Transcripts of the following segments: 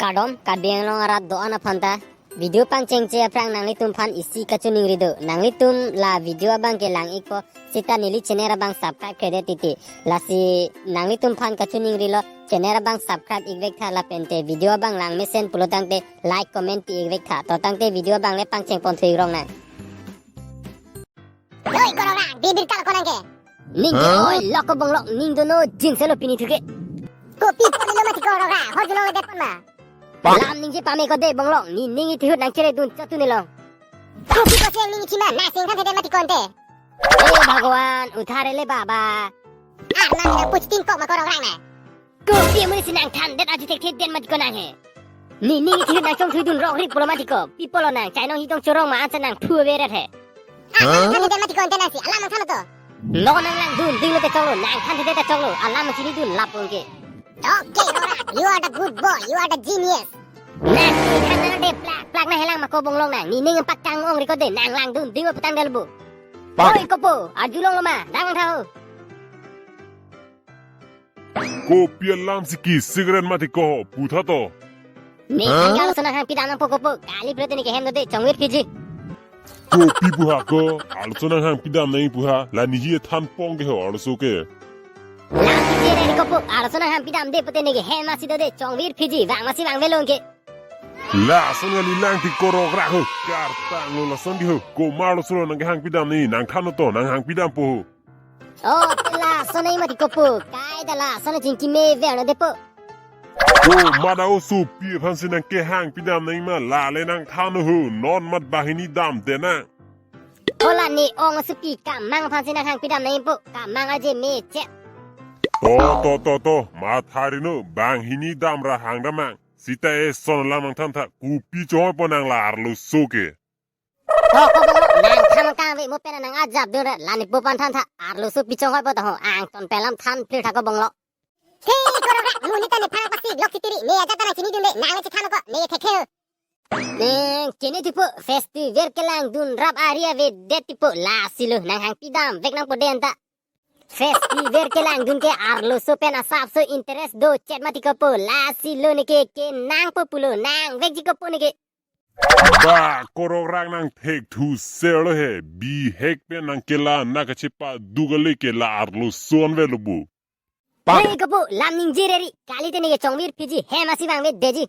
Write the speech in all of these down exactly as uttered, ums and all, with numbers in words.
Kardom, Karbi Anglong arat do-an aphan ta. Video pangchengche aphrang nanglitum aphan isi kachiningri do. Nanglitum la video abang ke lang-ikpo, seta neli channel abang subscribe kre-det titi. Lasi nanglitum aphan kachiningri lo, channel abang subscribe ik-vektha lapen te video abang langmesen pulo tangte like comment pi-ik-vektha. To tangte video abang le pangcheng ponthu-ik rong nang. Oi, korokra, bibir kal konang ke. Ning ke, Hah? Oi, lok ko bonglok, ning dono jingse lo pini thu ke. Kopi pon-ilo mati korokra, ho julong le det pon ma. Pak. Lam ningje pame ko de bonglok, ne ning ithihut nangchere dun chot tu ne lo. Kopi ko seng ning ichi ma, nang seng thanthedet mati konte. He Bhagwan, uthar le baba. Arnam nang puchtin kok ma korokra na. Kopi amonit si nang thandet aji thekthe det mati ko nang he. Ne ning ithihut nangchongthui dun rok rik pulo mati ko. Pi pulo nang chainong hitong chorong ma ansa nang phu ave ret he. Hah? Nang thanthedet mati konte nang si alam nang than to. No nang langdun ding lo te choklo, nang thanthedet ta choklo, alam chini dun lap ong ke. Okay, Rora, you are the good boy, you are the genius. Nang si than nang de plak plak nang helang ma ko bonglok nang, ne ning pakang ong ri ko de, nang langdun ding lo putang del bu. Pak. Oi kopo, arjulong lo ma, dang tha ho. Kopi alam si kesik ret mati ko, putha to. Ne Hah? Hang arloso nanghang pidam nangpo kopo, kali pulote ne ke hem do de, chongvir phiji. Kopi pu ha ko, arloso nanghang pidam nangji pu ha, la nehi than pong ke ho arloso ke. Lang si je re kopo, arloso nanghang pidam de pute ne ke hem masi do de, chongvir phiji, vang masi vangve long ke. Lason kali lang ti korokra ho, kartang lo lason di ho, komat arloso lo nang kehang pidam ne, nang than to, nanghang pidampo ho. Oh, te lason ai mati kopo. Kai ta lason ai chingki me ver no depo. Komat arloso pi aphan si nang kehang pidam nang ma la le nang than ho. Non mat banghini damde nang. Hola ne ong supi kamang aphan si nanghang pidam nangpo. Kamang aje me chet. To, to, to, to. Mathari no. Banghini dam ra hang damnang. Seta eson alam nang thantha. Kopi chonghoi po nang la arloso ke. To ko bonglok nang than kangve mo pen nang ajap dun ra la ne po pan thantha arloso pi chonghoi po to ho angton pen lam than phir tha ko bonglok. He korokra, mo ne ta nephan apasi lok si tiri, ne ajat ta nang chinidunde, nang le chethan ko, ne thekthe. Neng chinithupo, festival kelang dun rap ari avedet tipo, lasi lo nanghang pidam vek nangpo de anta. Festival kelang dun ke arloso pen asapso interest do chet mati kopo, lasi lo ne ke kenangpo pulo, nang vekji kopo ne ke. Ba, korokra nang thekthu selo he, bihek pen nang kelang nang kachepaduk ale ke la arloso anvet lo bu. Pak. Hei kopo, lam ningje re ri, kalite ne ke chongvir phiji, hem masi vangvedeji.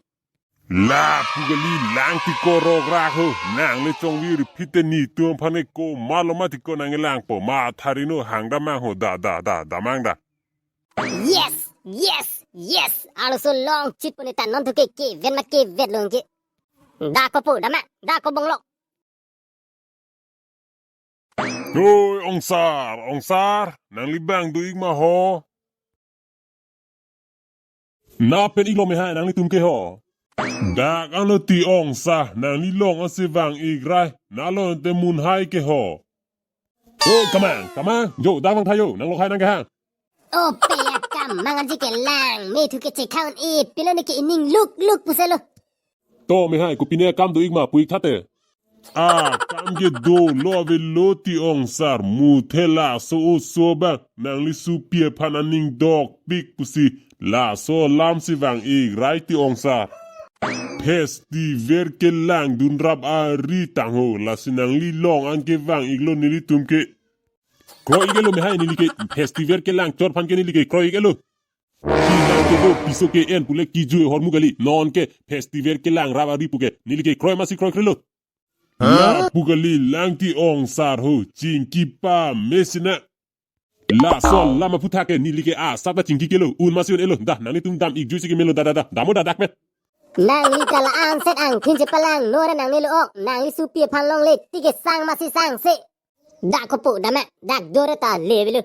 La pu kali lang ti korokra ho, nang le chongvir phi te netum aphan ke komat lo mati ko nang langpo, mathari no hang damnang ho, da, da, da, damnang da. Yes, yes, yes. Arloso longchit pu ne ta non thu ke kevet ma kevet long ke. Da kopo, damnang, da ko bonglok. Oi, ongsar, ongsar, nangli bang do-ik ma ho. Na pen-ik lo me hai nanglitum ke ho. Dak ano ti ongsar, nangli long ase vang-ik rai, na lo te mun hai ke ho. Oi, kamang, kamang, jo, dak vang tha jo, nang lok hai nang kehang. O pe ya kamang aji kelang, me thu ke chekhaun e, pilo ne ke ining luk luk puselo. To me hai, kopi ne akam do-ik ma pu-ik tha te. Akam ke dolo avelo ti ongsar, muthe laso oso abang, nangli supi aphan aning dokpik pusi, laso alam si vang-ik rai ti ongsar. Festival kelang dun rap ari tang ho, lasi nangli long an ke vang-ik lo nelitum ke. Kroi-ik-et lo me hai neli ke, festival kelang chot aphan ke neli ke kroi-ik-et lo. Pinang kedo piso ke-en pule kejui ahormu kali. Non ke festival kelang rap ari pu ke neli ke kroi masi kroikre lo. Hah? La pu kali lang ti ongsar ho, chingki pame sina. Laso alam aphuthak ke neli ke asap ta chingki kelo, un masi un-et lo. Da, nanglitum dam-ik juisi ke melo da da da. Dam o da dak pet. Nangli ta la-an set angthin chepalang, nora nangli lo ok, nangli supi aphan longle ti kesang masi sangse. Dak kopo, damnang, dak dore ta le avelo.